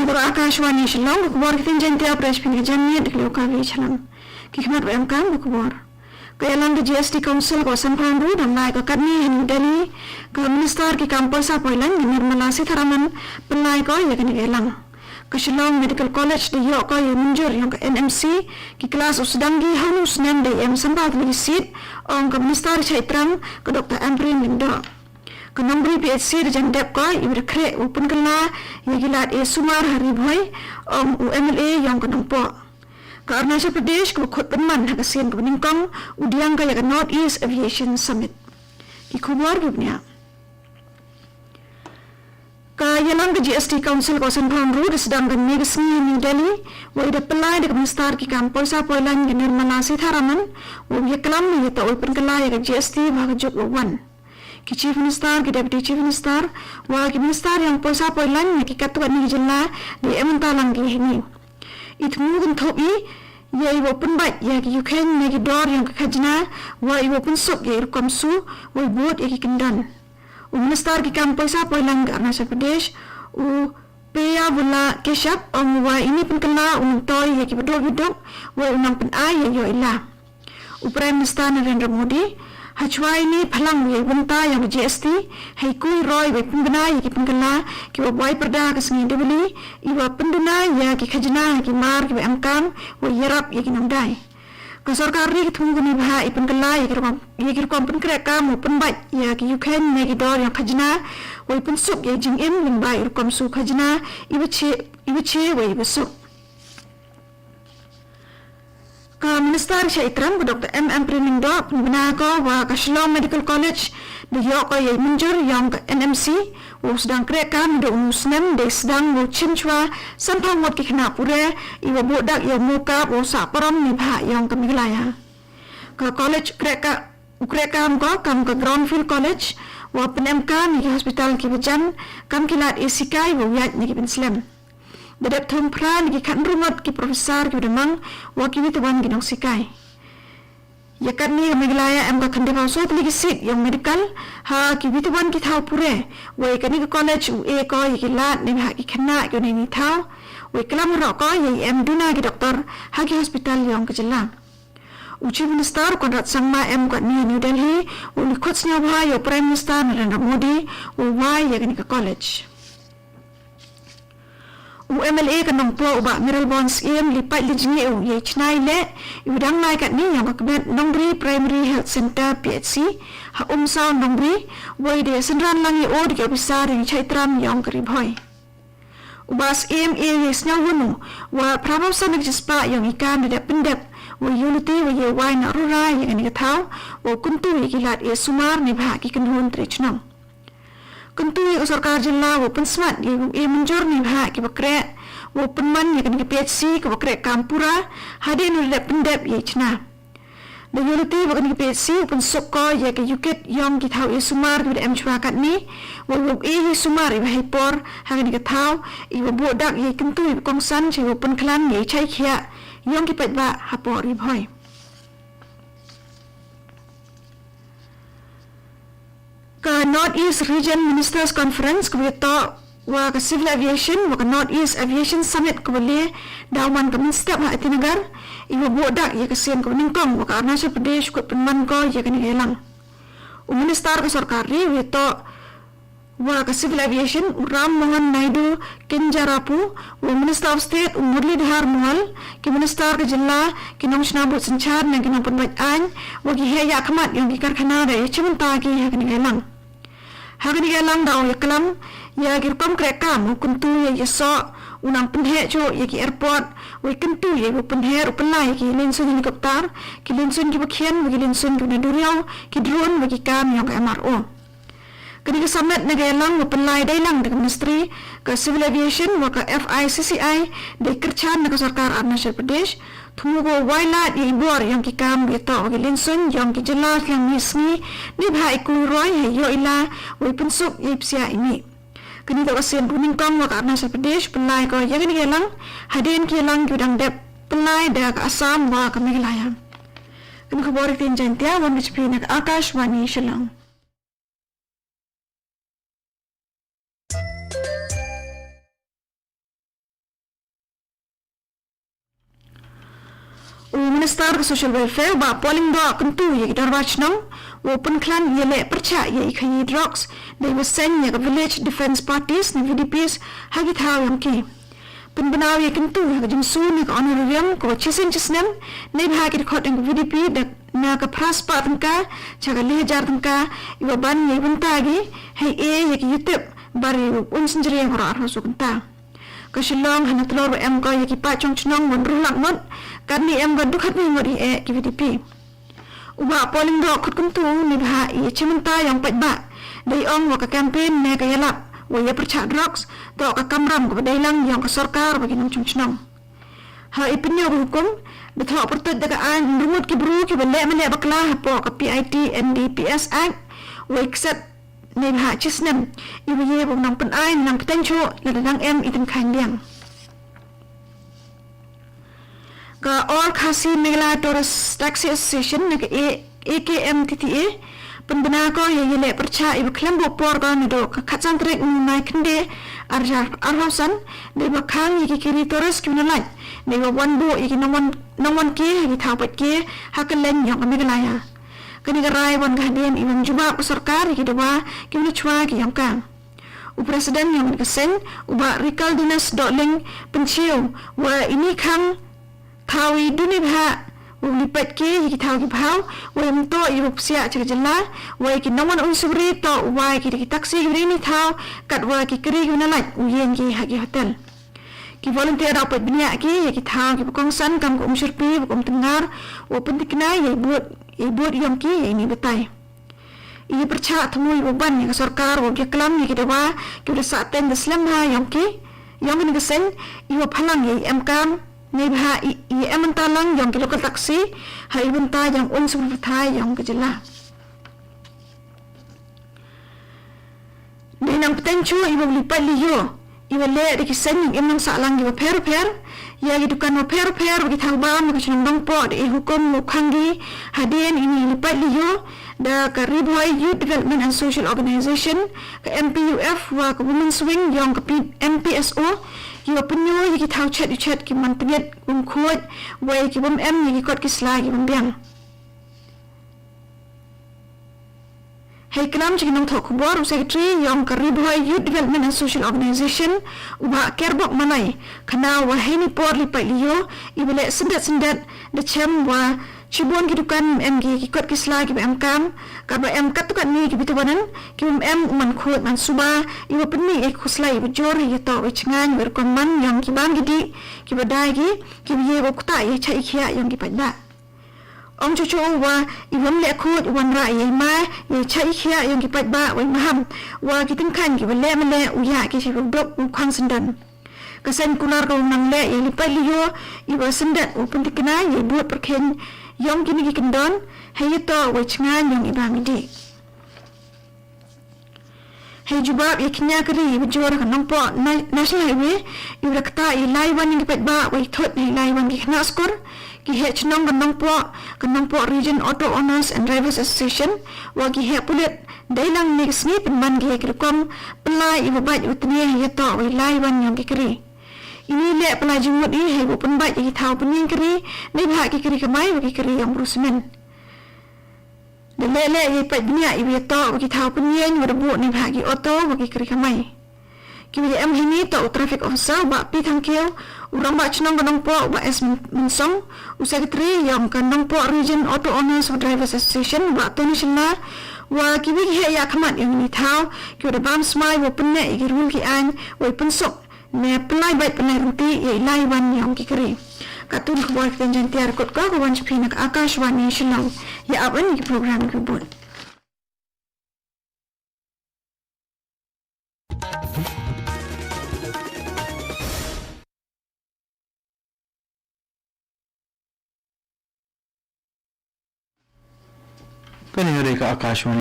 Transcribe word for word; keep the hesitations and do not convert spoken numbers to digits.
Ka Akashvani Shillong, ka khubor ktien Jaiñtia, u pyrshah phi ka janmiet da ka Leo Kavi Chalam. Ki khmat wa emkaam ka khubor. Ka yalang ka G S T Council kawa sanphaw ynru da lai ka katni ha New Delhi, ka Minister ki kaam poisa poilain ka Nirmala Sitharaman pynlai ko ya kani ka yalang. Ka Shillong Medical College da yoh ko ya i mynjur yong ka N M C, ki class u sdang ki ha uni u snem da em sanphaw tylli ki seat, ong ka Minister chait tram ka Doctor Ampareen Lyngdoh. Ka Nongbri P H C da jan dep ko iwa da khreh wow pynkylla ya ki lad e sumaar ha Ri Bhoi, ong u M L A yong ka Nongpoh. Ka Arunachal Pradesh kawa khut pynman ha ka sien kawa nyngkong u pdiang ka ya ka North East Aviation Summit. Ki khubor kiwa bniah. Ka yalang ka G S T Council kawa sanphaw ynru da sdang ka ynne ka sngi ha New Delhi, wa i da pynlai da ka Minister ki kaam poisa poilain ka Nirmala Sitharaman, wow yaklam yatoh wow pynkylla ya ka G S T wa ha ka juk wa wan. Ki Chief Minister, ki Deputy Chief Minister wa ki Minister yong poisa poilain na ki kattu katni ki jylla da em bynta lang ki heini. I thmu kynthup i yei wow pynbait ya ki yukheiñ na ki dor yong ka khajna, wa i wow pynsuk ya i rukom su, wa i bud ya ki kyndon. U Minister ki kaam poisa poilain ka Arunachal Pradesh, u Peiyavulang Kashyap, ong u wa ini i pynkylla u nangtoi ya kiwa duk wa duk, wa u nang pynai ya yoh i la. U Prime Minister Narendra Modi hachwa ini phlang u yei bynta yong ka G S T, hei kui roi wei pynbna ya ki pynkylla kiwa buai pyrda ka sngi Diwali, iwa pynduna ya ki khajna ha ki mar kiwa emkaam, wa yarap ya ki nongdai. Ka sorkar ri ka thmu ko neibhah i pynkylla ya ki rukom, ya ki rukom pynkrehkaam wow pynbait ya ki yukheiñ na ki dor yong khajna, wei pynsuk ya i jingim lyngba i rukom su khajna, iwa che, iwa che wei iwa suk. Ka Minister chait tram ka Doctor M Ampareen Lyngdoh pynbna ko wa ka Shillong Medical College da yoh ko ya i mynjur yong ka N M C wow sdang krehkaam nadooh uni u snem, dei sdang wow chim chwa sanphaw ngut ki khynnah puræ, iwa booh dak ya u mookap wow sah parom neibhah yong ka Meghalaya. Ka college kreh ka, u krehkaam ko kam ka Brownfield College, wa pynemkaam ya ki hospital kiwa jan kam ki lad e sikai wow yait na ki pynslem. Da dep thung phra na ki khatynru ngut ki professor kiwa da mang, wa kiwi tawon ki nongsikai. Ya katni ka Meghalaya em ko khyndai phaw soo tylli ki seat yong medical ha kiwi tawon ki thaw puræ, wei kani ka college u e ko ya ki lad neibhah ki khynnah kiwa neini thaw, wei klam roh ko yei em duna ki doctor ha ki hospital yong ka jylla. U Chief Minister Conrad Sangma em katni ha New Delhi wow li khut sñiawbha ya u Prime Minister Narendra Modi wow wai ya kani ka college. U M L A ka Nongpoh u Bah Mayralborn Syiem li pait li jngoh u yei chna i leh iwa dang lai katni yong ka Kmet Nongbri Primary Health Centre, P H C, ha Umsaw Nongbri, wei da synran lang ya o da ki officer yong i chait tram yong ka Ri Bhoi. U Bah Syiem e yei sñiawhun u wa phra phaw san na ka chispah yong i kaam da dep pyndep, wa yooluti wa yei wai na rura ya kani ka thaw wow kyntu ya ki lad e sumaar neibhah ki kynhun tre chnong. Kyntu ya ka sorkar jylla wow pynsmat yei wow e mynjur neibhah kiwa kreh wow pynman ya kani ka P H C kawa krehkaam pura hadien wa da dep pyndep yei chna. Da yooluti wa kani ka P H C u pynsuk ko ya ka yukit yong ki thaw e sumaar kiwa da em chwa katni, wa wow e yei sumaar iwa heipor ha kani ka thaw, iwa booh dak yei kyntu iwa kongsan chei wow pynkhlan yei chait khiah yong ki paidbah hapoh Ri Bhoi. Ka North East Region Ministers Conference kawa yatoh wa ka Civil Aviation wa ka North East Aviation Summit kawa le da u man ka mynstep ha Itanagar, iwa booh dak ya ka sien kawa nyngkong wa ka Arunachal Pradesh khut pynman ko ya kani ka yalang. U Minister ka sorkar ri wa yatoh wa ka Civil Aviation u Ram Mohan Naidu Kynjarapu, wa u Minister of State u Muralidhar Moal, ki Minister ka jylla, ki nongchna bood synchaar næ ki nongpynbait aiñ, wa ki heh yahkhmat yong ki karkhana da chimbynta ki ha kani ka yalang. Ha kani ka yalang da u yaklam ya ki rukom krehkaam wow kyntu yei yasoh, u nang pynheh chooh ya ki airport, wei kyntu yei wow pynher u pynlai ya ki liensuiñ helicopter, ki liensuiñ kiwa khian wa ki liensuiñ kiwa na duriaw, ki drone wa ki kaam yong ka M R O. Kani ka summit næ ka yalang wa pynlai deilang da ka Ministry ka Civil Aviation wa ka F I C C I, dei kyrchaan na ka sorkar Arunachal Pradesh, thmu ko wow wai lad yei bor yong ki kaam wa yatoh wa ki liensuiñ yong ki jylla chiliang mihsngi neibhah i kui roi hei yoh i la, wei pynsuk yei psiah i mih. Kani toh ka sien kawa nyngkong wa ka Arunachal Pradesh pynlai ko ya kani ka yalang hadien ki yalang kiwa dang dep pynlai da ka Assam wa ka Meghalaya. Kani ka khubor ktien Jaiñtia wan ka cha phi na ka Akashvani Shillong. U Minister ka Social Welfare, u Bah Paul Lyngdoh, kyntu ya ki dorbar chnong wow pynkhlan yaleh pyrchah ya i khaii drugs deiwa seiñ ya ka Village Defence Parties næ V D Ps ha ki thaw yong ki. Pynbna u ya i kyntu ha ka jingsuk næ ka honorarium kawa chisien chisnem neibhah ki dkhot yong ka V D P da na ka phra spah tyngka cha ka le hajar tyngka iwa ban yei bynta ki hei e ya ki yutip bar yei u unsynjri waroh arphaw soo kynta. Ka Shillong ha Natlor wa em ko ya ki paid chong chnong wa ynru lak ngut, katni em ko du khatwi ngut i eh ki V D P. U Bah Paul Lyngdoh khut kyntu u neibhah i chimbynta yong paidbah deiwa ong wa ka campaign næ ka yalap wa yapyrchah drugs toh ka kamram kawa deilang yong ka sorkar wa ki nongchong chnong. Ha i pynyoo ka hukum, da thoh pyrtuid da ka aiñ ynru ngut ki bru kiwa leh maneh bakla hapoh ka P I T N D P S Act wei kset neibhah chisnem iwa ye wow nang pynai næ nang pteiñ chooh lada dang em i tyngkhaiñ biang. Ka All Khasi Meghalaya Tourist Taxi Association næ ka A- A K M T T A pynbna ko yei yaleh pyrchah iwa khlem booh por ko nadooh ka khatsan tarik u Naikhynde arhajar arphaw san deiwa khang ya ki kari tourist kiwa na lait deiwa wan booh ya ki nongwan- nongwan ke ha ki thaw pait ke ha kylleiñ yong ka Meghalaya. Kani ka rai wan ka hadien iwa ym jubab ka sorkar ya ki dawa kiwa nachwa ki yong ka. U President yong kani ka seiñ, u Bah Rikaldinus Dohling, pynchiew wa ini i khang thaw i du neibhah wow li pait ke ya ki thaw ki bhaw wei ymtoh iwa psiah cha ka jylla wei ki nongwan uiñ suwari toh u wai ki da ki taxi kiwa dei ini i thaw katwa ki kari kiwa na lait u yieñ ki ha ki hotel. Ki volunteer da u pait bniah ki ya ki thaw kiwa kongsan kam ka Umshyrpi wa ka Umtyngar wow pyntikna yei bood- yei bood yong ki ya ini i batai. I yapyrchah thmu iwa ban ya ka sorkar wow yaklam ya ki dawa kiwa da sahteiñ da slem bha yong ki yong kani ka seiñ iwa phalang yei emkaam neibhah i- i em bynta lang yong ki local taxi ha i bynta yong uiñ suwari pyrthai yong ka jylla. Dei nang pteiñ chooh iwa li pait li yoo iwa leh da ki seiñ yong im nong sahlang kiwa phær waphær, ya ki dukan waphær waphær wa ki thaw baam ha ka chnong Nongpoh da e hukum wow khang ki hadien ini i li pait li yoo da ka Ri Bhoi Youth Development and Social Organisation, ka M P U F wa ka Women's Wing yong ka P- M P S O, kiwa pynyoo ya ki thaw chet u chet ki man tngit wym khooid wei ki wym em ya ki kot ki sla ki wym biang. Hei klam cha ki nongthoh khubor u Secretary yong ka Ri Bhoi Youth Development and Social Organisation, u Bah Kerbok Malai, khana u wa heini i por li pait li yoo iwa leh syndet syndet da chem wa chiboon ki dukan ym em ki ki kot ki sla kiwa emkaam katwa em kattu katni ki bituwanan kiwa ym em u man khooid man suba iwa pynmih ya ki khuslai iwa joor heiyatoh wei chngaiñ wei rukom man yong ki baam ki dih kiwa dai ki kiwa ye wow ktah yei chait i khiah yong ki paidbah. Ong chooh chooh u wa iwym leh khooid u wanrah yei ma yei chait i khiah yong ki paidbah wei maham wa ki tyngkhaiñ kiwa leh maleh u yah ki cha wow duk wow khang syndon. Ka seiñ kular ko wow nang leh yei li pait li yoo iwa syndet wow pyntikna yei bood pyrkheiñ yong kini ki kyndon heiyatoh wei chngaiñ yong i baam i dih. Hei jubab yei kñia kari iwa joor ha ka Nongpoh Na- National Highway iwa da ktah yei lai wan yong ki paidbah wei thut hei lai wan ki khynnah skur, ki heh chnong ka Nongpoh, ka Nongpoh Region Auto Owners and Drivers Association wa ki heh pulit, deilang ynne ka sngi pynman ki ya ki rukom pynlai iwa bait iwa tne heiyatoh wei lai wan yong ki kari. Ini leh pynlai jingmut i heiwow pynbait ya ki thaw pynyieñ kari neibhah ki kari kamai wa ki kari yong bru samen. Da leh leh yei pait bniah iwa yatoh wa ki thaw pynyieñ wa da booh neibhah ki auto wa ki kari kamai. Kiwa ya em heini toh u Traffic Officer u Bah P Thangkhiew, u Rangbah Chnong ka Nongpoh u Bah S Myn- Mynsong, u Secretary yong ka Nongpoh Region Auto Owners wa Drivers Association u Bah Tony Shylla, wa kiwi ki heh yahkhmat yong ini i thaw kiwa da baam smai wow pynneh ya ki rule ki aiñ wei pynsuk næ pynlai bait pynlai ryntih yei lai wan yong ki kari. Kattu i khubor ktien Jaiñtia da kut ko ka wan cha phi na ka Akashvani Shillong. Ya ap wan ya ki program kiwa bood. Kani ka dei ka Akashvani.